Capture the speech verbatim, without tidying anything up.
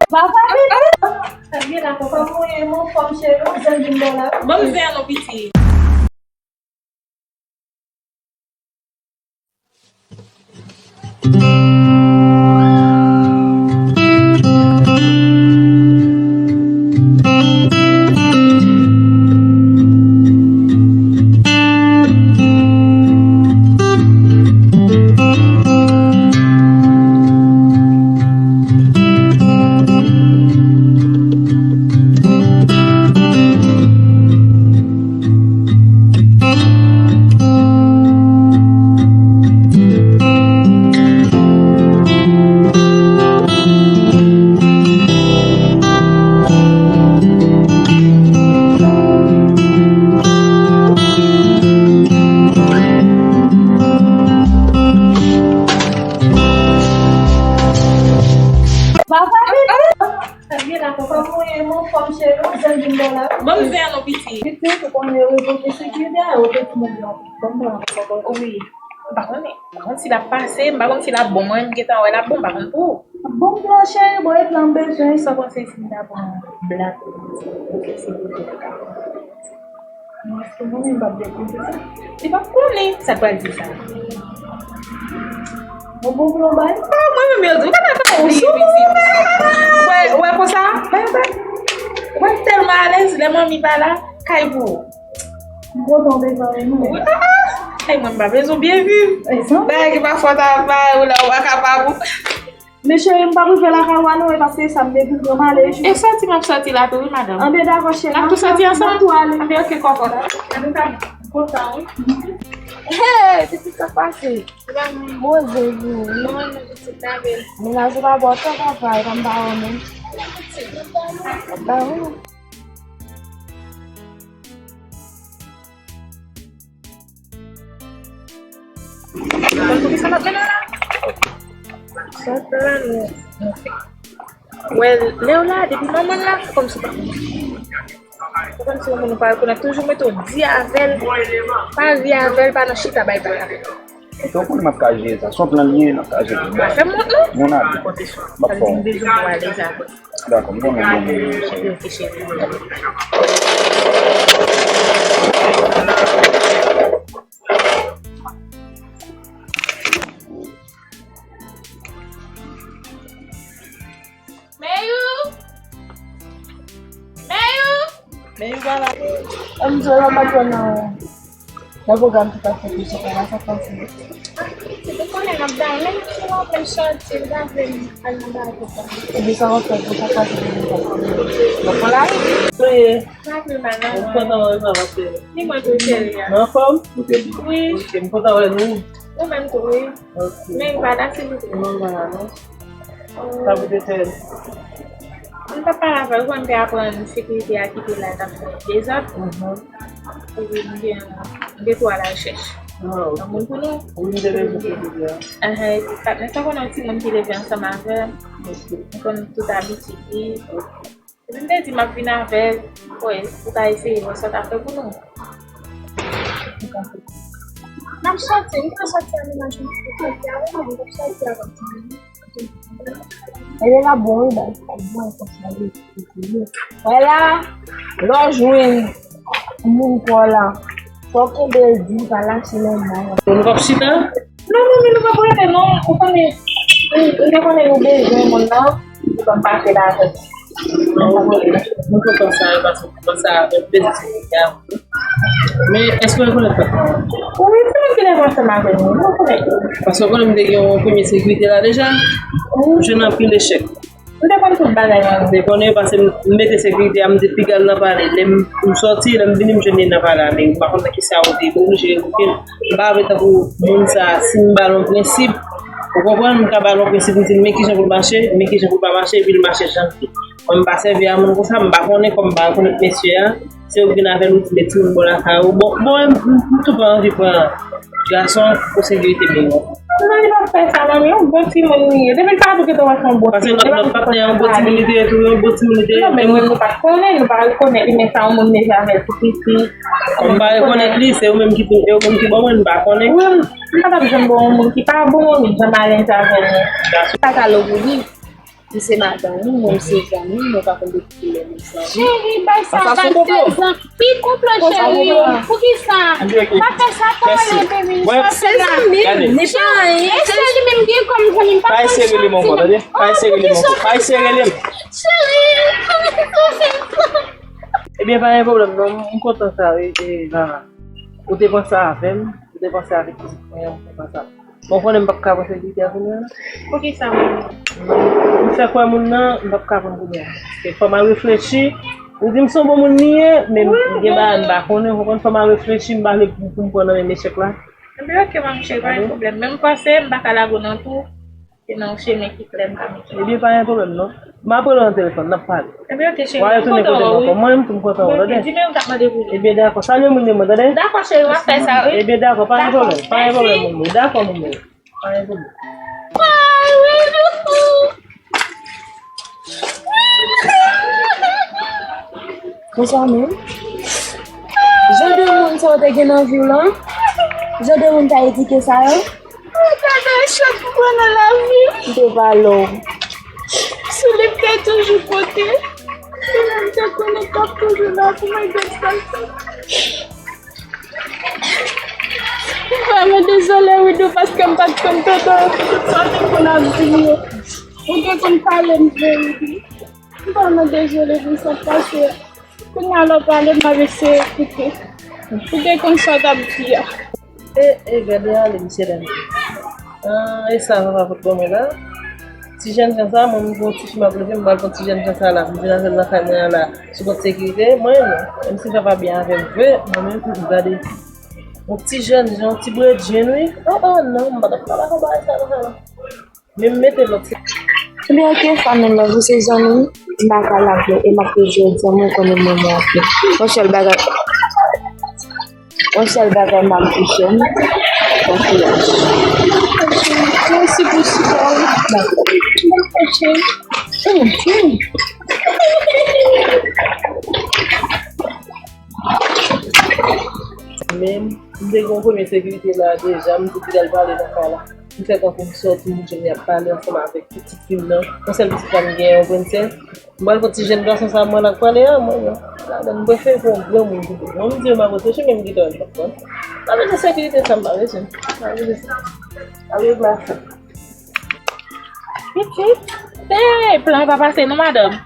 Papa, sa gen la, papa, mwen, mwen, fòm cheri, ou zen vin bò la. Ban m zen an non, piti. Papa, sa gen la, papa, mwen, mwen, fòm cheri, ou zen vin bò la. Ban m zen an non, piti. Piti, ou konnen yo revoke sekirite a, yo te di mwen, bon, bon, bon, bon. Wi. M pa konnen. M pa konn si l ap pase, m pa konn si l ap bon. Mwen, m gentan wè l ap bon, m pa konn pou ou. Bon plan, cheri, bon, epi m bezwen, sa w panse si m ta pran blak pou sekirite? Non, èske mwen menm m p ap dekouvri sa? Li p ap konnen sa k pral di sa. Bon, bon, bon, bay. Oh, mwen menm yo di, ou ta pral ou sou mwen. Wè, wè konsa, bay, bay. Mwen tèlman alèz, lè manmi pa la, kay pou ou. M kontan w bezwen nou. Wi, ah, ah. Ay, mwen m pa bezwen byen viv. Bagay ki pa fòt a bay ou la, ou pa kapab ou. Men cheri, m p ap rive lakay ou a non, e paske sa m depi pran m ale. E sòti m ap sòti la tou, wi, madanm. Anben, dakò, cheri. N ap tou sòti ansanm? N ap tou ale. Anben, ok, kòkòt. Anben, m kontan, wi. Hey, pitit, sa k pase? Mwen, Jezi. Non, non, pitit, la bèl. Mennaj ou pa ba w tan travay, kòm pa w menm. Ba wi. Konn poukisa n ap mennen la? Sa plan nou, nou fè. Wè, lè w la, depi manman l la, se kòmsi w pa konn. Se kòmsi yon moun ou pa rekonèt, toujou mete w di avè l, pa ri avè l, pa nan chita bay pale avè l. Donk, ou m ap ka jere sa. Son plan l ye, n ap ka jere. Fè m wont, non? Moun ale. M ap fè w. Dakò, m konnen bon moun yo, cheri. Meyou! Meyou! Meyou pa la. M di w la, m pa t wè nan, nan pwogram ki pase pou sou kanal sa pase. Ou konnen n ap bay, menm si w ap sòti, l pa vle m al nan bagay sa. Epi sa w ap fè pou sa pase pou nou pase. Donk, w la wi. Wi. M pa vle mal non. M kontan wè w, sa pase. Ni mwen tou, cheri a. Ou anfòm? Wi. Ok, m kontan wè nou. Ou menm tou, wi. Ok. Men pa la, silvouplè. Non, pa la, non. Sa pou te fè? M t ap pale avè l, ou konn te aprann sekirite a kite la, t ap fè dezòd. Epi m gen, m gen pou al al chèche. Ah, ok. Yon moun pou nou. Wi, m te leve pou li a. Ahan, epi patnè sa konnen yon timoun ki leve ansanm avè m. Ok. M konn tout abitid li. Ok. Epi m te di m ap vin avè l, wè, pou ta eseye wè sa w ta fè pou nou. N ap sòti, nou ka sòti a menaj mwen, nou ka sòti a menaj mwen, nou ka sòti a menaj mwen. E lè la bon, wi, bay, sa bon, e konsa, wi, wi, wi. Wè la, lè w jwenn moun pa w la, fò w kenbe l di, pa lache lè m bay. Nou p ap chita? Non, non, men nou p ap rete, non. Ou konnen, m, m te konnen nou bezwen moun nan, se kòm pase la avè m. Nou kontan sa, paske kontan sa, avè plezi se moun ki a. Men, èske w rekonèt patnè w? Wi, se moun ki leve ansanm avè nou. Nou rekonèt li. Paske w konnen m te gen yon premye sekirite la deja. M jwenn anpil echèk. M te konn tout bagay nan. M te konnen paske m, m mete sekirite a, m te piga l nan pale. Lè m, m sòti, lè m vini, m jwenn li nan pale a, men m pa konn nan kisa yo te, m oblije revoke l. M pa vle tankou moun sa, si m ba l yon prensip, ou konprann, m ka ba l yon prensip, m di l, men kijan pou l mache, men kijan pou l pa mache, epi l mache jan l vle. Mwen, m pa sèvi a moun konsa, m pa konnen, kòm m pa rekonèt mesye a, se ou ki vin avè l, ou di, met timoun bò lakay ou. Bon, bon, m, m, m tou pa anvi pran gason pou sekirite men yo. Non, li p ap fè sa, non, yon bon timoun li ye. Depi l pa tou gentan wè se yon bon timoun. Paske lòt, lòt patnè a yon bon timoun li te ye tou, yon bon timoun li te ye. Non, men nou, nou pa t konnen, nou pa rekonèt li, men sa yon moun leve avè l tou piti. Kòm m pa rekonèt li, se yo menm ki, yo menm ki ban mwen, m pa konnen. Wi, m, m pa t ap janm ba yon moun ki pa bon, wi, janm alèz avè l. Sa ka lou pou li. Li se madanm ou, mwen se zanmi, mwen pa konn de ki koulè li se. Cheri, bay sa, bay se zan-, pi konplo, cheri. Poukisa? Pa fè sa, pa ale, baby, pa fè sa. Se zanmi m, li pa anyen. E se li menm ki kòm zanmi m, pa konn sa. Pa eseye rele m ankò, tande? Pa eseye rele m ankò. Pa eseye rele m. Cheri, Ebyen, pa gen pwoblèm non, m kontan sa, wi, e, Lara. Ou te panse avè m, ou te panse avèk pitit mwen an, m kontan sa. Bon, konnen m p ap ka pran sekirite a kounye a la. Poukisa, mwen? M fè kwè moun nan, m p ap ka pran kounye a. Paske fò m al reflechi. Ou di m se yon bon moun li ye, men m gen bagay m pa konnen, ou konprann, fò m al reflechi, m pa vle pou, pou m pran nan menm echèk la. Ebyen, ok, manmi cheri, pa gen pwoblèm. Men m panse m pa ka lage w nan twou. Se nan yon chemen ki klè m ka mete. Ebyen, pa gen pwoblèm non. M ap rele w nan telefòn, n ap pale. Ebyen, ok, cheri, m kontan wè w, wi. Mwen menm tou m kontan wè w, tande? Di men m t ap mande pou li. Ebyen, dakò. Salye moun li mwen, tande? Dakò, cheri, m ap fè sa, wi. Ebyen, dakò, pa gen pwoblèm. Pa gen pwoblèm, moun mwen. Dakò, moun mwen. Pa gen pwoblèm. Konsa menm? Jan de moun sa w te gen nan vi w lan? Jan de moun sa edike sa yo? Mwen ta bay chak mwen nan lavi m. M te valè w. Si li te toujou kote, li menm te konnen k ap toujou la pou mwen gad sa l fè. M vrèman dezole, Widou, paske m pa t konn tande w pou tout sa w te konn ap di m yo. Ou te konn pale m vre, Widou. M vrèman dezole pou sa k pase a. Kounye a lè w pale m ap eseye koute. Ou te konn sa w t ap di a. E, e, gade ale, mesye dam. Ah, e sa papa pot ban mwen la. Ti jènjan sa, mwen menm pou yon tifi m ap leve, m pral pran ti jènjan sa la, pou m vin avè l nan kay mwen an la, sou kont sekirite, mwen menm, menm si papa byen avè m vre, mwen menm, m gade. Yon ti jènjan, yon ti bredjenn, wi. Oh, oh, non, m pa t ap ka pa konpare sa nan sa la. Men m mete lòt se. Ebyen, ok, Fanmi Love, ou se zanmi m, m pa ka lage w, e m ap toujou di w, mwen konnen mwen mwen anpil. Yon sèl bagay, yon sèl bagay m ap di jèn, konfyans. Mèsi pou sipò w. Dakò. Ok. Men, m te gen yon premye sekirite la deja, m te di l al pale nan kay la. M fè tankou m sòti, m jwenn y ap pale ansanm avèk pitit fi m nan. Yon sèl pitit la m genyen, yon grenn sè. M pral pran ti jèn gason sa mwen la k pale a, mwen menm. Ladan m prefere pran yon granmoun pito. Mwen m di yo m ap reflechi, men m gentan wè m p ap pran. Pa bezwen sekirite sa m pa bezwen. Pa bezwen sa. Pa bezwen sa. Pitit. Hey, plan pa pase non, madanm.